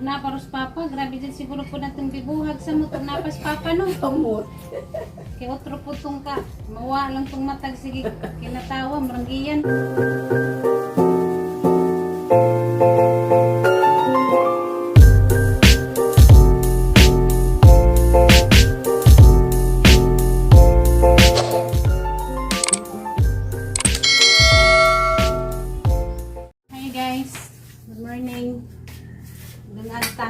Ug naparos papa, grabe din siguro po natong gibuhag sa mo tug napas papa no. Kamot. Kay otro po tong ka, mawa lang tong matag sige kinatawa maranggiyan. Hi guys, good morning. Magandang alta.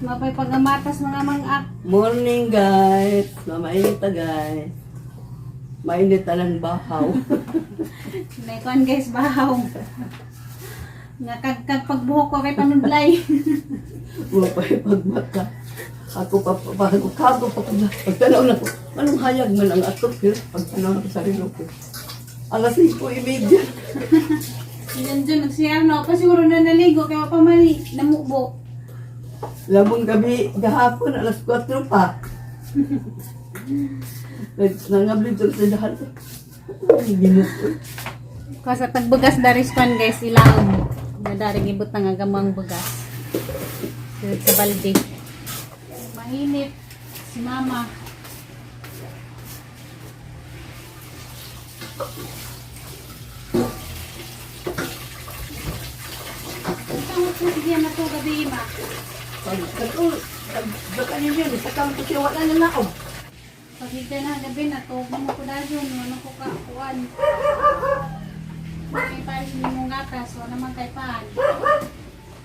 Mapay pagamatas mga mangak. Morning, guys. Mamainit ta, guys. Mainit ta lang bahaw. Naikuan guys, bahaw. Nga kag pagbuhok ko kay panudlay. Mapay pagmata. Ako pa pa pa kago pa ko. Pagtanaw na ko. Anong hayag man ang atok eh. Pagtanaw na ko sa relo ko. Alas 5:30. Yan dyan, nagsiyar na ako. Siguro na naligo, kaya pa mali, namubo. Labong gabi, gahapon, alas 4 pa. Nangabli dyan sa dahan. Ay, ginoo. Kasi tagbugas daris pan guys, ilaw. Nga dari gibot na nga gamang bugas. Sunod sa balde. Mahinit, si mama. Ang ko sige na to gabi ma. Pag kato, pag baka ninyo, sa kampo siya, wala na naog. Paghiga na gabi na to mo ko dayon wala ko ka kuan. Kay pares ni mong gatas, wala man kay paan.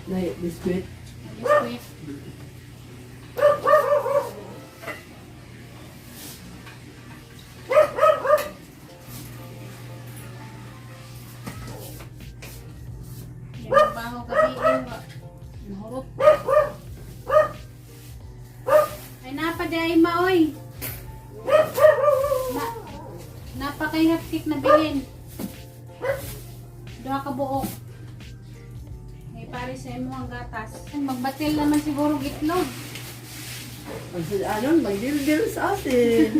Nay, biskuit. Biskuit. Yung baho gabi eh, nahurot. Ay napa di ay maoy. Na, napa kay hotcake na bilin. Duha ka buok. May pare sa imo ang gatas. Magbatil naman siguro itlog. Pag sa anon, magdildil sa atin.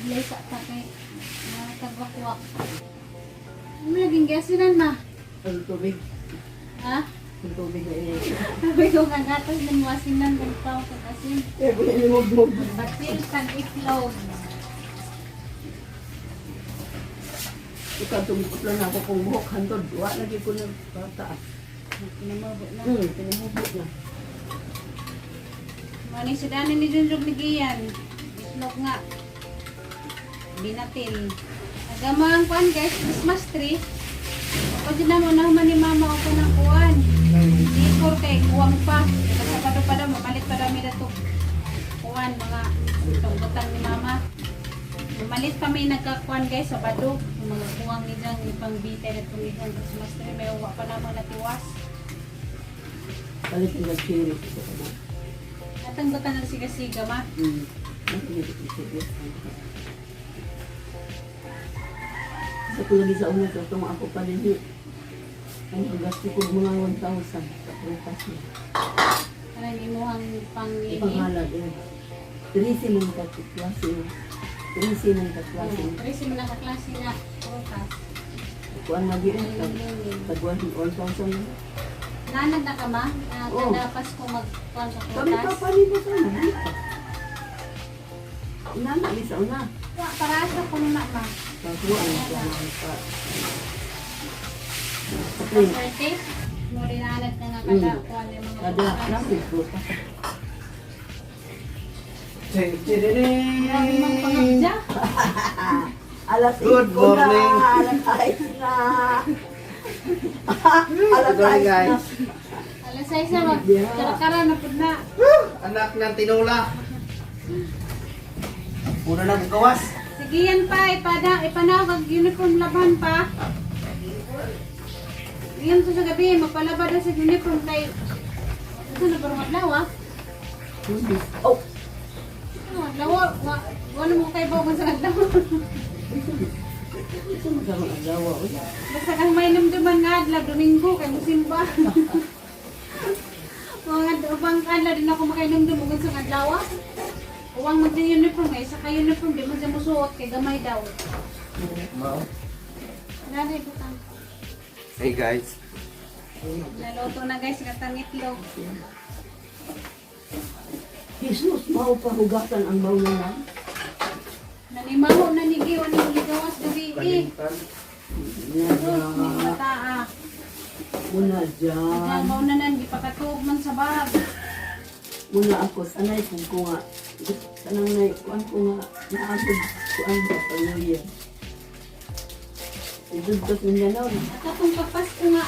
Lesa ta kay nakatagwakwak. Ano naging gasinan ma? Ang tubig, Ha? ang tubig na ini. Sabi ko nga gatas ng wasinan ng tao sa asin. Eh, binimog-mog. Batil tag itlog. Ikaw, tumikot lang ako kung buhok, hantod. Wa lagi ko ng bata. Kinamabo na. Pinamubo na. Mani si Dani ni Junjung ni Gian. Itlog nga. Binatil. Agamang kuan guys, Christmas tree. Pwede na mo na ni mama ako ng kuan. Decor kay kuwang pa. Sa Sabado pa daw, mamalit pa daw mi dato. Kuan mga tunggutan ni mama. Mamalit pa may nagkakuan guys sa Sabado. Yung mga kuwang ni Jang ipangbitay na tumihang Christmas tree. May uwa pa namang natiwas. Palit ang nag-cherry sa kanya. Atang batan ng siga-siga ma. Sa ko lagi sa una sa itong ako pa din eh. Ang paggasto ko mga 1,000 sa prutas niya. Kanang imuhang panglihim. Ipangalag eh. Trisi mong kaklase. Trisi mong kaklase. Trisi mo na kaklase nga prutas. Kuan lagi eh. Tag 1,000. Nanag na ka ma? Na Oo. kada Pasko magkuhan sa Kami prutas? pa pa nito sa una. Inana ni sa una. Wa, para sa kuno na ma. Pagkuan ko ang pa. Kapin. Swerte. Mo rin nanag ka nga kada kuhan yung mga Kada prutas. klase prutas. Grabe mang pangabja. Alas Good 8 na. morning. Alas 6 na. Alas Good morning, 6 na. guys. Alas 6 na mag. Yeah. Karakara na pud na. Anak ng tinula. Una na gawas. Sige yan pa, ipada, ipanawag uniform laban pa. Ngayon to sa gabi, magpalaba daw sa uniform kay... Ito na parang adlaw ah. Oh, Ano, adlaw, wa, wala mo kay bawang sa adlaw. ito magkaroon ang gawa. Uy. Basta kang may namdaman nga adlaw, Domingo, kay musimba. Mga ubang adlaw din ako makainumdum ug sa adlaw ah. Uwang mag-uniform kay sa ka-uniform di man siya musuot kay gamay daw. Mao. Nanay butang. Hey guys. Naluto na guys, gatang itlog. Jesus, mao pa hugasan ang bawlanan. Nanimaho na ni Giwa ni Ligawas gabi eh. Kalimtan. Sus, ni bata ah. Muna dyan. Nagmaw na nan, gipakatuog man sa bag. Muna ako, sanay kung ko nga. Sanang na, kuan ko nga, naagod kuan sa pag-New Year. Idugtog Mindanao na. At akong pagpasko nga.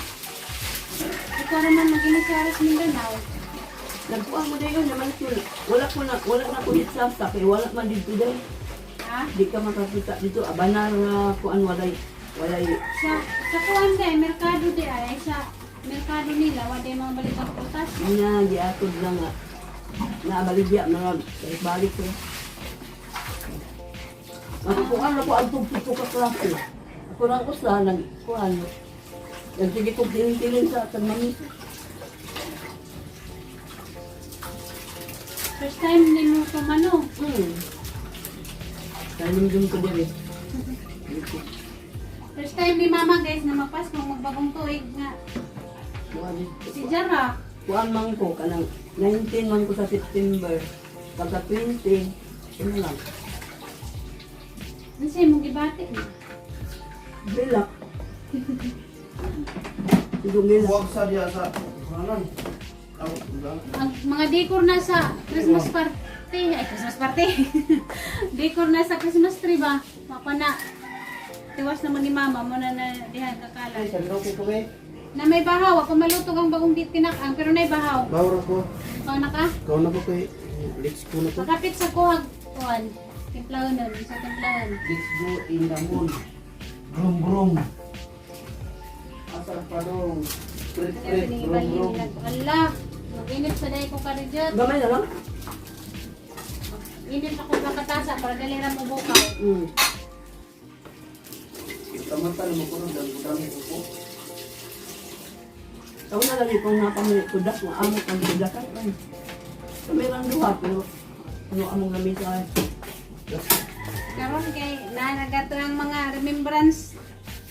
Ikaw naman mag-inisaras Mindanao. Nagkuan mo dayon naman ito. Wala ko na, wala na ko dito sa kay wala man dito dayon. Ha? Di ka makakita dito, abanara, kuan walay, walay. Sa kuan day, merkado di ay, sa merkado nila, wa day mga balik ang prutas. Una, giatod lang nga. Naabaligya, mga balik ko. Ako ano ko ang tugtog ka klase. Ako lang usa, nagkuhan. Nagsige ko tilin-tilin sa tagmamisa. First time ni mo tumano. Kanindong ko diri. First time ni Mama guys na mapasko magbagong tuig nga si Jara. Kuan man ko, kanang 19 man ko sa September. Pagka 20, ano lang, Ano siya mong gibati ni? bilak. Siguro bilak. Huwag sa diya sa kanan. Ang mga decor na sa Christmas party, ay Christmas party. Decor na sa Christmas tree ba? Mapana. Tiwas naman ni Mama mo na na diha Ay, kakalat. sa loke ko be. Na may bahaw, ako malutog ang bagong tinakang pero nay bahaw. Bawra ko. Ikaw na ka? Ikaw na ko kay let's go na ko. Makapit sa kuhag kuan. Timplahon nun, sa timplahon. Let's go in the moon. Brum brum. Asa pa dong. Prit Ano prit brum pinigibalhin brum. nila? Ala, mag-init sa day ko karijot. Gamay na lang. Init ako sa katasa para dali ra mo bukaw. Tamanta mo ko nang dami ko. Taon na lagi kong napamili kudak, nga amok ang kudakan. Ay. Kami lang duha, pero ano among lamisa ay. Karon kay nanagato ang mga remembrance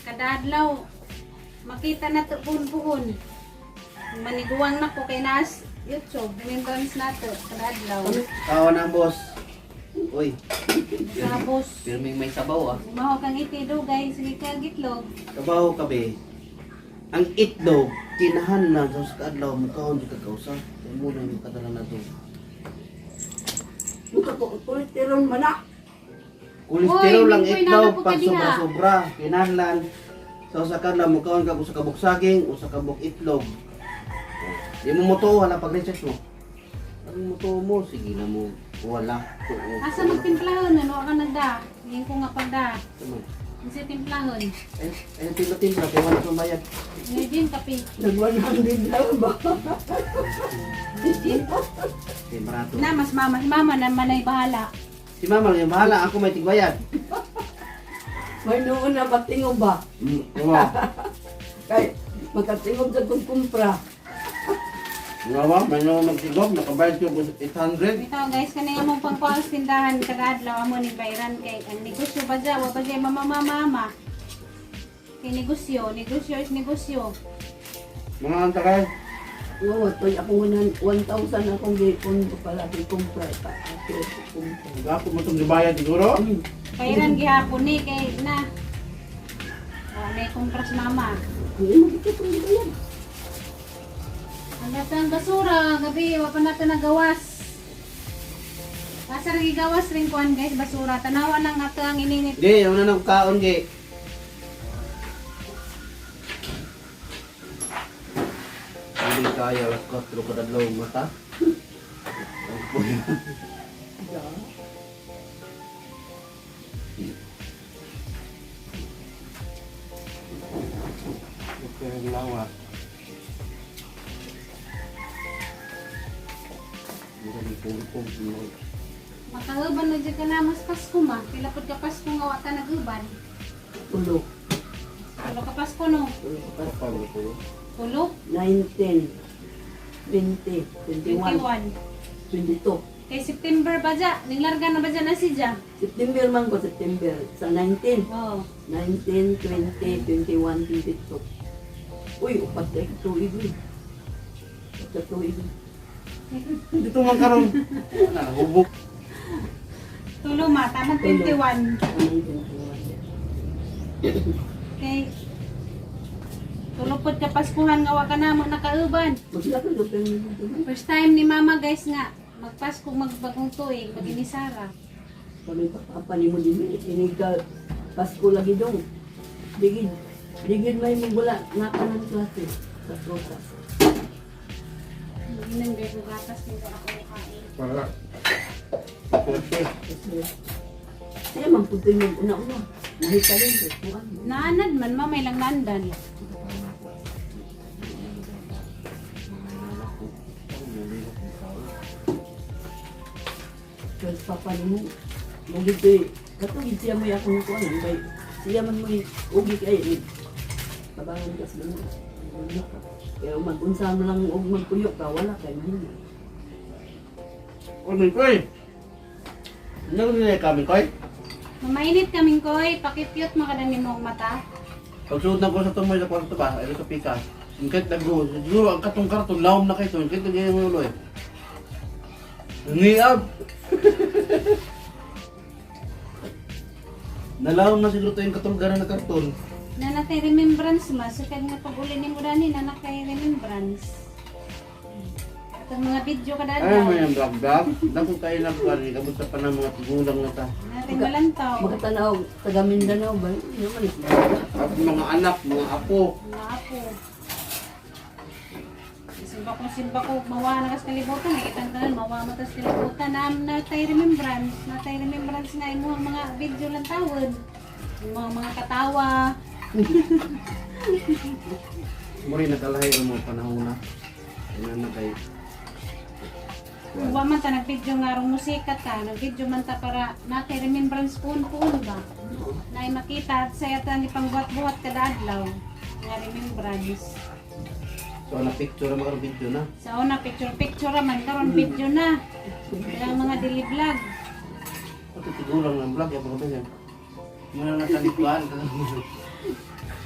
kada adlaw. Makita na to puhon-puhon. Maniguang na ko kay naas YouTube, remembrance na to kada adlaw. Tawa na boss. Uy, Tapos pirming may sabaw ah. maho kang itido guys, sige ka gitlog. Kabaw ka be. Ang itlog kinahanglan sa usa ka adlaw mukaon jud ka kausa. Kay mo na yung kadala na to. Muka ko, kuliteron man na. Kolesterol Uy, lang Mingkoy, itlog nanapo ka pag diha. sobra-sobra. Kinahanglan sa usa ka adlaw mukaon ka usa ka buok saging, usa ka buok itlog. Di mo motuo hala pag research mo. Ang motuo mo sige na mo wala. Tuo. Asa magtimplahon ano ka nagda? Ngayon ko nga pagda. Tama. Kasi timplahon. Ay, ay timpla-timpla kay wala pang bayad. Ngayon din kape. Nag 100 lang ba? Timbrato. Na mas mama, si mama na manay bahala. Si mama lang yung bahala, ako may tigbayad. May noon na patingob ba? Oo. Kay makatingob sa kong kumpra. Nga ba? May naman magtigob, nakabayad ko 800. Ito guys, kanina mong pangkuang tindahan kada adlaw amo ni bayran kay ang negosyo ba dya, wa ba dya mama mama mama. Kay negosyo, negosyo is negosyo. Mga antakay. Oo, toy ako 1,000 akong gipon ko pala kumpra pa. Ako kumpra. Gapo mo itong gibayad siguro? Bayran gihapon ni kay na. Wa na kumpras mama. Hindi mo kita itong gibayad. Ang gatang basura, gabi wa pa nato nagawas. Asa ra gigawas rin kuan guys basura. Tanawa nang ato ang ininit. Ge, ano na nang kaon, ge? Hindi kaya, alas 4 kadadlaw mata. Ang puyo. Okay, ang lawa. Mura ni pulpong. Makahuban na jud ka na mas Pasko ma. Pila pud ka Pasko nga wa ta naguban. Tulo. Tulo ka Pasko no. Tulo ka pa. Tulo. 19, 20, 21, 21. 22. Kay September ba dya? Ninglarga na ba dya na si dya? September man ko, September. Sa 19. Oo. 19, 20, 21, 22. Uy, upat na tuig uy. Upat na tuig. Dito man karon. Wala, hubok. Tulo ma, tamang 21. Anong ginagawa niya? Kay tulupod ka Paskuhan nga wa ka na mo nakauban. Maglakad ko pero nito. First time ni Mama guys nga magpasko magbagong tuig maginisara. Kami papa ni mo din inig ka Pasko lagi dong. Digid digid may mong wala nga ng klase sa prutas. Ginang gay ko gatas nito ako kain. Para. Okay. Kasi siya man puntoy mo una-una. Nahita rin sa kuan. Naanad man ma may lang nandan. Pero papa ni mo mo gid katong siya mo akong kuan kay siya man mo ugi kay eh. Tabangan ka sa mga. Wala ka. Kaya mag-unsa mo lang og magpuyo ka wala kay mahimo. Ano koy? Ano nila kami koy? Mamainit kaming koy, pakipyot makadani mo ang mata. Pagsuod na ko sa tumoy sa kwarto ba, ay sa pikas. Ingkit naggo, siguro ang katong karton lawom na kay to, ingkit nagyay mo ulo eh. Niab. Nalawom na siguro to yung katulgaran na karton. Nanatay remembrance ma, so kag nga pag-uli ni mo dani nanakay remembrance. At ang mga video kada Ay, adlaw. may ang vlog vlog. Dako kayo lang ko ani kabot sa panang mga tigulang na ta. Natin malantaw. Makatanaw taga Mindanao ba? Ano man eh. At mga anak, mga apo. Mga apo. Simba ko, mawa na kas kalibutan. Nakita tanan, mawa mo tas kalibutan. Natay remembrance. Natay remembrance nga imong mga video lang tawon. Imong mga katawa. Muri nagkalahi ang mga panahon na. Ina na kay Wa man ta nag-video nga rong musika ta, nag-video man ta para natay remembrance puon-puon ba. Nay makita at saya ta ni pangbuhat-buhat kada adlaw nga remembrance. So na picture ang mga video na. Sa una picture picture ra man karon video na. Kaya mga dili vlog. Pati tigulang ng vlog ya mga ba. Muna na talikuan.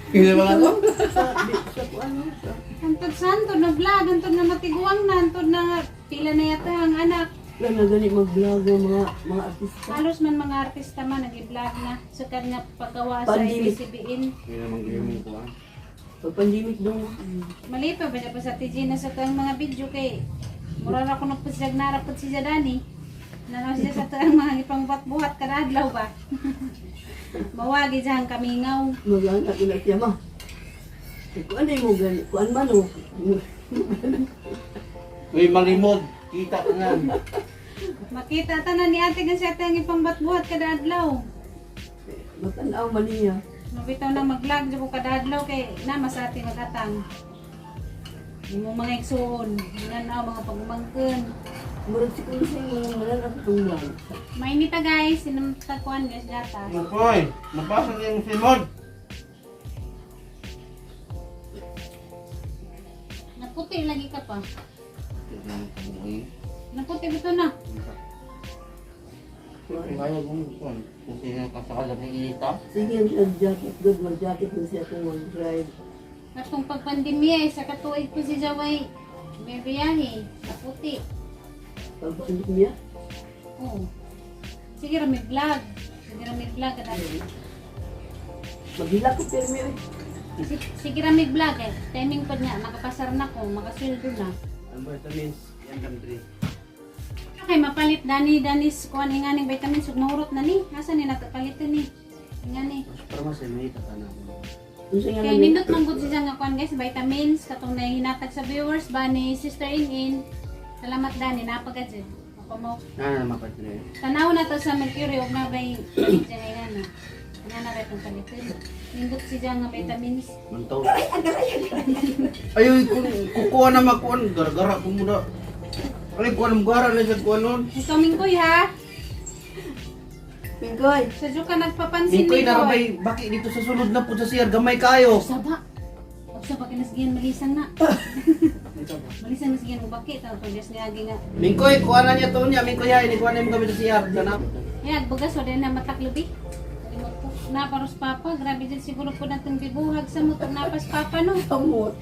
Hindi ba nga to? Sa sa kuan no, sa Antod sa antod na vlog, antod na matiguang na, antod na pila na yata ang anak. wala na gani mag-vlog ang mga artista. Halos man mga artista man nag-vlog na sa kanya paggawa sa Pandemic. ABCBN. Hindi naman gaming ko ah. Pag pandemic dong Mali pa ba pa sa TG na sa tuang mga video kay mura ra ko nagpasag nara pud si Jadani. Nanaw siya sa tuang mga ipangbuhat-buhat kada adlaw ba. Mawagi diyan kamingaw. mag-anak ila siya ma. Kuan ay mo gani, kuan man oh. Uy, malimod. Kita ka nga. Makita tanan ni ate gan siya tuang ipangbuhat-buhat kada adlaw. Matanaw man niya. Mabitaw na mag-vlog jud ko kada adlaw kay na masati magatang. Imong mga igsuon, nanaw mga pagumangkon. Murag si Kunsing mga manan ako itong vlog. Mainita guys, sinamtakuan guys gatas. Makoy, nabasa niya yung simod. Naputi lagi ka pa. Naputi bito na. Kaya kung kung sino kasakala ng inita. Sige ang siya jacket good, mag-jacket din siya kung mag-drive. Katong pagpandemya eh, sa katuig ko si Jaway, may biyahe, naputi. Pag pandemya, Oo. Sige ra may vlog. Sige ra may vlog. Kada. maghila ko pirmi oy. Sige ra may vlog eh. Timing pa niya, makapasar na ko, makasweldo na. Ang vitamins, yan kami dre. Okay, mapalit dani danis kuan inganing vitamins ug nurot na ni. Asa ni nato paliton ni? Ingani. Para mas may ka na. Unsa nga Kay nang nindot man gud siya nga kuan guys, vitamins katong nahihinatag sa viewers ba ni Sister In In. Salamat dani napagad jud. Ako mo Na na mapat dre. tanaw na to sa Mercury ug na bay siya nga ngana. Nga na bay paliton. Nindot siya nga vitamins. Mantaw. Ay, uy, kung kukuha na makuan, garagara ko muna. Ay, kuha na gara na siya kuha nun. Ikaw Mingkoy ha. Mingkoy, Sa ka nagpapansin Mingkoy, narabay, baki dito sa sulod na po sa CR, gamay kayo. Saba. Og saba kinasgian malisang na. Malisang nasgian mo bakit ang pagdas niya nga. Mingkoy, kuha na niya to niya. Mingkoy, ay, kuha na mo kami sa CR. Ganap. Ya, bagas wala na mataklubi. Kalimot ko. Naparos papa, grabe din siguro po natong gibuhag sa mutong napas papa no. Kamot.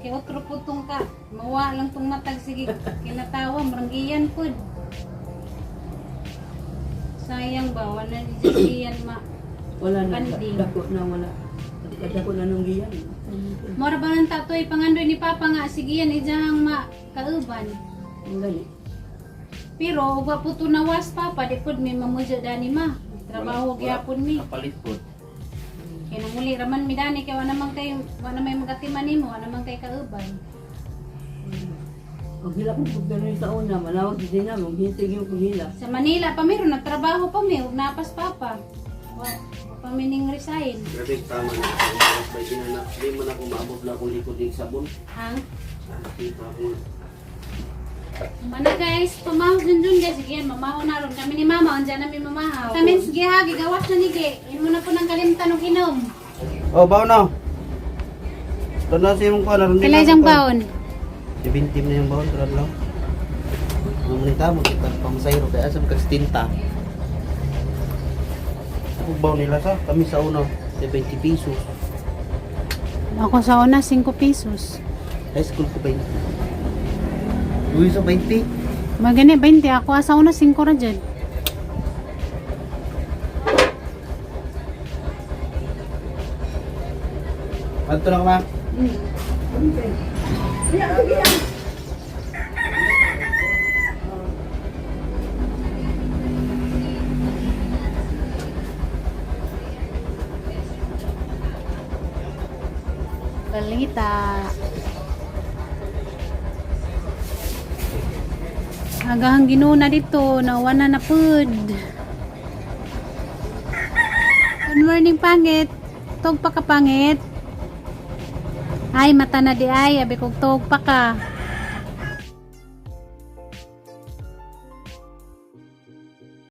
Kay otro po tong ka, mawa lang tong matag sige kinatawa murang iyan pod. Sayang ba wala ni iyan ma. Wala na, Panding. dako na wala. Dako na nung giyan. Mora ba nang tatoy pangandoy ni papa nga sige yan ijahang ma kauban. Ang gani. Pero ug wa po to nawas papa di pod mi mamudyo dani ma. Trabaho gyapon mi. Kapalit po. Kay nanguli raman mi dani kay wa naman kay wa na may magatiman nimo, wa naman kay kauban. Ang hila kong pagdanoy sa una, malawag din na, mong hintig yung kuhila. Sa Manila pa meron nagtrabaho pa mi ug napas papa. Wa pa mi ning resign. Grabe, tama na. Ang bay na di man ako maabot na akong likod ng sabon. Hang Nakita ko. Mana guys, pamahaw dun dun guys. Sige yan, mamahaw na ron. Kami ni mama, andyan namin mamahaw. Kami sige ha, gigawas na ni Ge. Yun muna po ng kalimtan og inom. Oh, baon na. Tanda sa imong kuan aron di Kailan na siyang ako. baon? 70 na yung baon tulad lang. Ano mo nita mo kita pamasayro kay asa kag tinta. Ako baon nila sa kami sa una 70 pesos. Ako sa una, 5 pesos. High school ko 20. Uy, sa 20. Magani, 20. Ako sa una, 5 ra dyan. Adto na ka ma. Balita. Agahang ginuna dito, nawa na pud. Good morning, pangit. Tog pa ka, pangit. Ay, mata na di ay. Abi kog tog pa ka.